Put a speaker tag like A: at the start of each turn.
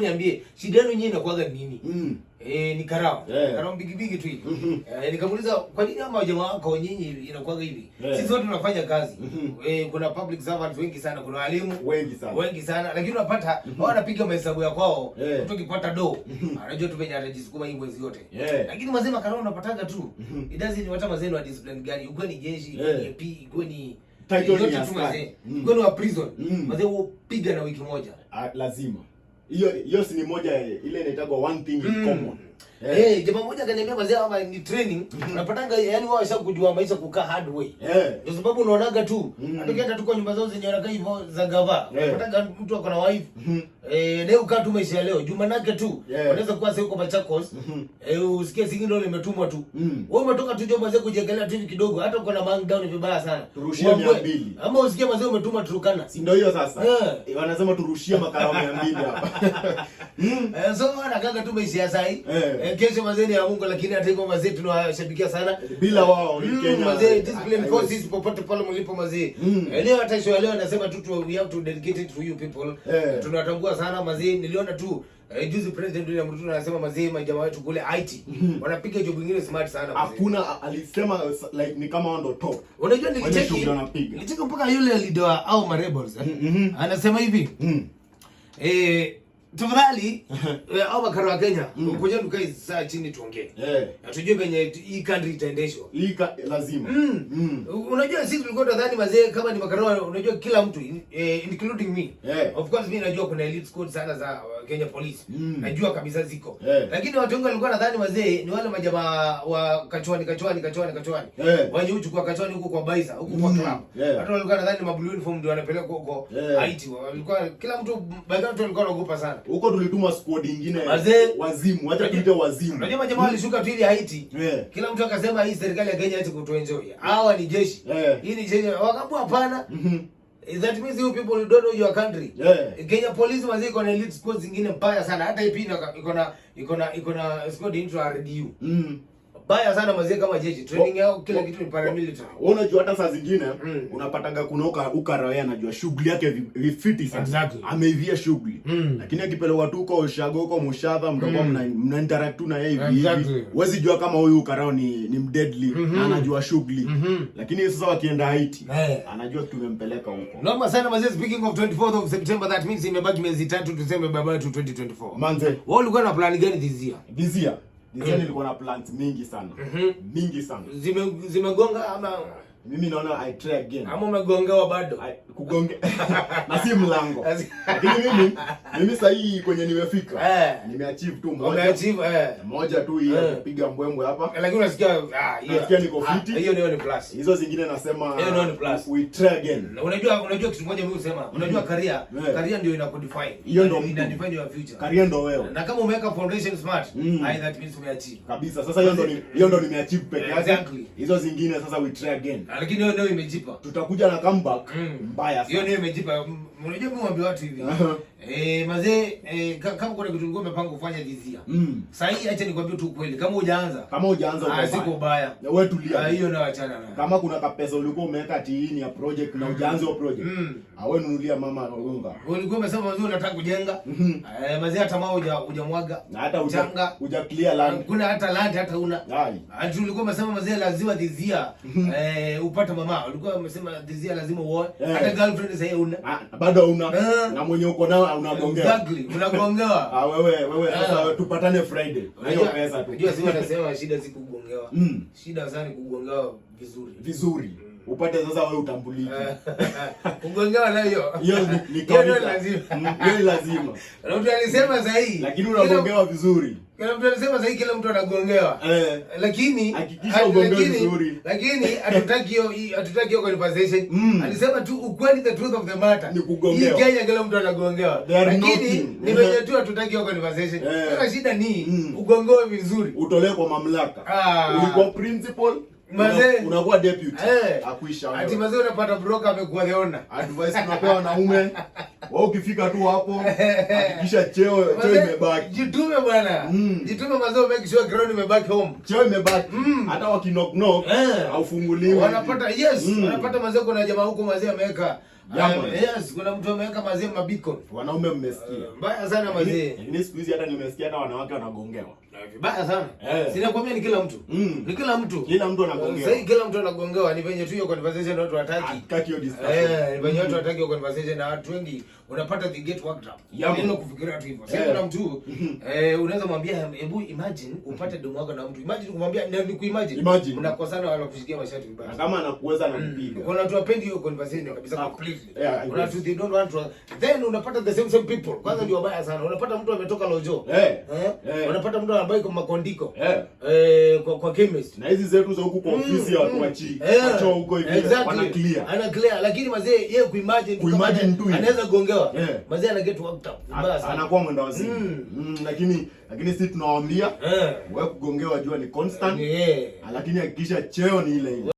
A: Niambie, shida yenu nyinyi inakuwaga ni nini? Eh, ni karao. Karao bigi bigi tu hivi. Eh, nikamuuliza, kwa nini ama jamaa wako nyinyi inakuwaga hivi? Sisi wote tunafanya kazi. Eh, kuna public servants wengi sana, kuna walimu
B: Wengi sana.
A: Wengi sana, lakini unapata wao wanapiga mahesabu ya kwao. Mtu akipata do, anajua tu venye atajisukuma hii mwezi yote. Lakini mazee makarao unapataga tu. It doesn't matter mazee ni wa discipline gani, ukuwe ni jeshi, ikuwe ni AP, ikuwe ni
B: Title
A: yote
B: ni
A: tu
B: askari.
A: mazee. Ikuwe ni wa prison. Mazee hupiga na wiki moja.
B: Ah, lazima. Hiyo hiyo si ni moja ile inaitagwa one thing in common.
A: Eh, jamaa mmoja akaniambia, mazee, hapa ni training. Unapatanga yani wao kujua maisha kukaa hard way. Ndio sababu unaonaga tu hata ukienda tu kwa nyumba zao zenye wanakaa hivyo za gava. Unapataga mtu ako na wife. Eh, leo kaa tu maisha ya leo. Jumanake tu. Unaweza kuwa sasa uko Machakos. Eh, usikie signal limetumwa tu. Wewe umetoka tu job, mazee, kujiekelea tu hivi kidogo, hata uko na man down vibaya sana.
B: Turushie
A: Uambiwe.
B: 200.
A: Ama usikie mazee umetuma Turkana.
B: Si ndio hiyo sasa?
A: Eh.
B: Eh, wanasema turushie makarao 200 hapa.
A: Eh, so wanakaga tu maisha ya sahi.
B: Eh.
A: Eh, kesho mazee ni ya Mungu, lakini hata hivyo mazee tunawashabikia sana.
B: Bila wao hii Kenya
A: Mazee, discipline
B: haiwezi.
A: forces popote pale mlipo, mazee. Eh, leo hata show ya leo nasema tu we have to dedicate it to you people. Tunatambua sana, mazee. Niliona tu juzi President William Ruto anasema, mazee, majamaa wetu kule IT wanapiga job nyingine smart sana, mazee.
B: Hakuna, alisema like ni kama wao ndo top.
A: Unajua
B: Wenye
A: nilicheki
B: shughuli wanapiga.
A: Nilicheki mpaka yule leader wa au ma rebels, eh, anasema hivi, tafadhali, au makaro wa Kenya, kuja tukae saa chini tuongee. Na tujue venye hii country itaendeshwa.
B: Hii lazima.
A: Unajua sisi tulikuwa tunadhani, mazee, kama ni makarao, unajua kila mtu, including me. Of course mimi najua kuna elite squad sana za Kenya Police. Najua kabisa ziko. Lakini watu wengi walikuwa nadhani, mazee, ni wale majamaa wa kachwani kachwani kachwani kachwani. Wenye huchukua kachwani huko kwa baisa, huko kwa club. Watu walikuwa nadhani ma blue uniform ndio wanapelekwa huko IT. Walikuwa kila mtu by the way, watu walikuwa wanaogopa sana.
B: Huko tulituma squad ingine
A: Mazee.
B: Wazimu, acha tuite wazimu.
A: Unajua majamaa walishuka tu ili Haiti. Kila mtu akasema hii serikali ya Kenya acha kutuenjoy. Hawa ni jeshi. Hii ni jeshi. Wakaambiwa hapana. That means you people don't know your country. Kenya Police, mazee, iko na elite squad zingine mbaya sana. Hata IP iko na squad inaitwa RDU. Mbaya sana, mazee, kama jeshi. Training yao kila kitu ni paramilitary.
B: Wewe unajua hata saa zingine unapataga kuna ukarawe anajua shughuli yake vifiti sana. Ameivia shughuli. Lakini akipelekwa tu huko ushago, huko mushadha, mtakuwa mna interact tu na yeye hivi hivi. Huwezi jua kama huyu ukarao ni mdeadly na anajua shughuli. Lakini sasa wakienda Haiti, anajua tumempeleka huko.
A: Noma sana, mazee. Speaking of 24th of September, that means imebaki miezi 3 tuseme bye bye to 2024.
B: Manze.
A: Wewe ulikuwa na plan gani this year?
B: This year. This year nilikuwa na plans mingi sana. Mingi sana.
A: Zimegonga ama
B: Mimi naona I try again.
A: Ama umegongewa bado?
B: Kugonge na si mlango. Lakini mimi sasa hii kwenye nimefika, nimeachieve tu moja.
A: Umeachieve, eh.
B: Moja tu hii ya kupiga mbwembwe hapa.
A: Lakini unasikia, ah, hiyo
B: Nasikia niko
A: ah,
B: fiti.
A: Hiyo ndio ni plus.
B: Hizo zingine nasema
A: Hiyo ndio ni plus.
B: we try again.
A: Na unajua kitu moja mimi husema, unajua career, career ndio inakudefine.
B: Hiyo ndio mtu.
A: Ina define your future.
B: Career ndo wewe.
A: Na kama umeweka foundation smart, I that means umeachieve.
B: Kabisa. Sasa hiyo ndo nimeachieve peke yake. Hizo zingine sasa we try again.
A: Ah, lakini hiyo ndio imejipa.
B: Tutakuja na comeback mbaya
A: Hiyo
B: sana.
A: ndio imejipa. Unajua mimi mwambie watu hivi. Eh, mazee, kama kuna kitu ulikuwa umepanga kufanya this year. Sasa hii acha nikwambie tu kweli, kama hujaanza,
B: Kama hujaanza
A: ah,
B: uko
A: siko
B: baya.
A: ubaya.
B: Wewe tulia.
A: Ah, hiyo nayo achana nayo.
B: Kama kuna kapesa ulikuwa umeweka ati hii ni ya project na hujaanza hiyo project. Awe nunulia mama unga.
A: Ulikuwa umesema, mazee, unataka kujenga. Eh, mazee, hata mawe hujamwaga.
B: Na hata huja
A: Changa.
B: Huja clear land.
A: Kuna hata land hata una.
B: Ai.
A: Ati ulikuwa umesema, mazee, lazima this year upate mama. Ulikuwa umesema this year lazima uoe. Hata girlfriend sasa una.
B: Ah, bado una
A: Eh.
B: na mwenye uko nao unagongewa.
A: Exactly. Unagongewa.
B: Ah, wewe sasa tupatane Friday. Na hiyo pesa tu.
A: Unajua si wanasema shida si kugongewa. Shida sana ni kugongewa vizuri.
B: Vizuri. Upate sasa wewe utambuliki.
A: Kugongewa nayo.
B: Hiyo ni
A: Hiyo ndio
B: kawaida.
A: lazima.
B: Hiyo ni lazima.
A: Na mtu alisema sahihi.
B: Lakini unagongewa vizuri.
A: Kila mtu alisema sahihi, kila mtu anagongewa. Lakini
B: Hakikisha ugongewe vizuri.
A: Lakini hatutaki hiyo conversation. Alisema tu ukweli, the truth of the matter.
B: Ni kugongewa.
A: Hii Kenya kila mtu anagongewa.
B: They are
A: Lakini
B: knocking.
A: ni venye tu hatutaki hiyo conversation. Sasa shida ni ugongewe vizuri.
B: Utolewe kwa mamlaka.
A: Ah.
B: Ulikuwa principal,
A: Mazee.
B: unakuwa deputy.
A: Eh.
B: Akuisha
A: Ati
B: wewe.
A: mazee unapata broker amekuwa the owner.
B: Advice tunapewa wanaume, wewe ukifika tu hapo hakikisha cheo
A: Mazee,
B: imebaki.
A: jitume bwana. Jitume mazee, make sure ground imebaki home.
B: Cheo imebaki. Hata wakinock knock
A: Eh.
B: haufunguliwi.
A: Wanapata, yes, wanapata, mazee, kuna jamaa huko, mazee, ameweka
B: Yeah, man.
A: Yes, kuna mtu ameweka mazee mabeacon.
B: Wanaume mmesikia.
A: Mbaya sana mazee.
B: Lakini siku hizi hata nimesikia hata wanawake wanagongewa.
A: Vibaya sana.
B: Eh.
A: Si nakwambia ni kila mtu. Ni kila mtu.
B: Kila mtu anagongewa.
A: Sasa kila mtu anagongewa, ni venye tu hiyo conversation watu hataki.
B: Hataki hiyo discussion.
A: Eh, ni venye watu hataki hiyo conversation na watu wengi unapata they get worked up.
B: Yeah, man.
A: Neno kufikiria tu hivyo. Sasa kuna mtu unaweza mwambia, hebu imagine upate demu wako na mtu. Imagine kumwambia ni kuimagine.
B: Imagine.
A: Mnakosana wala kushikia mashati vibaya.
B: Na kama anakuweza anakupiga.
A: Kuna watu wapendi hiyo conversation kabisa
B: Ah,
A: completely.
B: yeah, I
A: Kuna
B: guess.
A: watu they don't want to. Then unapata the same same people. Kwanza ndio wabaya sana. Unapata mtu ametoka lojo.
B: Eh.
A: Eh?
B: Eh.
A: Unapata mtu anabai kwa makondiko.
B: Eh.
A: Eh, kwa chemist.
B: Na hizi zetu za huku kwa ofisi ya watu wachi.
A: Eh,
B: Wacho huko hivi
A: exactly.
B: wana clear.
A: Ana clear, lakini mazee yeye kuimagine tu kama
B: Kuimagine tu hivi.
A: anaweza gongewa.
B: Eh.
A: Mazee ana get worked up. Vibaya sana.
B: Anakuwa mwenda wazimu. Lakini sisi tunawaambia
A: Eh.
B: wewe kugongewa jua ni constant.
A: Eh.
B: Lakini hakikisha cheo ni ile ile.